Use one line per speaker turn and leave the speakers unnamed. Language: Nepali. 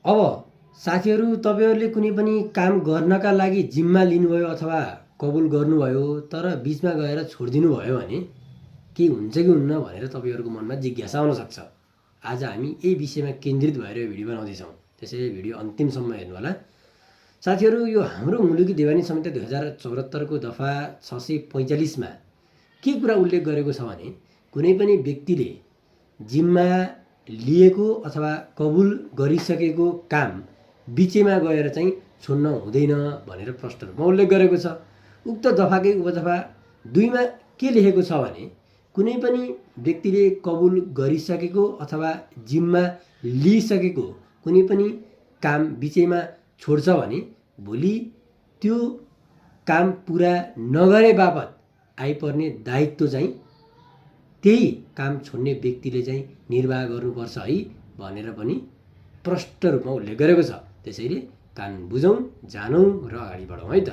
अब साथीहरू, तपाईँहरूले कुनै पनि काम गर्नका लागि जिम्मा लिनुभयो अथवा कबुल गर्नुभयो, तर बिचमा गएर छोडिदिनु भयो भने के हुन्छ कि हुन्न भनेर तपाईँहरूको मनमा जिज्ञासा आउन सक्छ। आज हामी यही विषयमा केन्द्रित भएर यो भिडियो बनाउँदैछौँ, त्यसैले भिडियो अन्तिमसम्म हेर्नुहोला। साथीहरू, यो हाम्रो मुलुकी देवानी संहिता 2074को दफा 645मा के कुरा उल्लेख गरेको छ भने कुनै पनि व्यक्तिले जिम्मा लिएको अथवा कबुल गरिसकेको काम बिचैमा गएर चाहिँ छोड्न हुँदैन भनेर प्रष्ट रूपमा उल्लेख गरेको छ। उक्त दफाकै उपदफा 2मा के लेखेको छ भने कुनै पनि व्यक्तिले कबुल गरिसकेको अथवा जिम्मा लिइसकेको कुनै पनि काम बिचैमा छोड्छ भने भोलि त्यो काम पुरा नगरे बापत आइपर्ने दायित्व चाहिँ त्यही काम छोड्ने व्यक्तिले चाहिँ निर्वाह गर्नुपर्छ है भनेर पनि प्रष्ट रूपमा उल्लेख गरेको छ। त्यसैले कान बुझौँ, जानौँ र अगाडि बढौँ है त।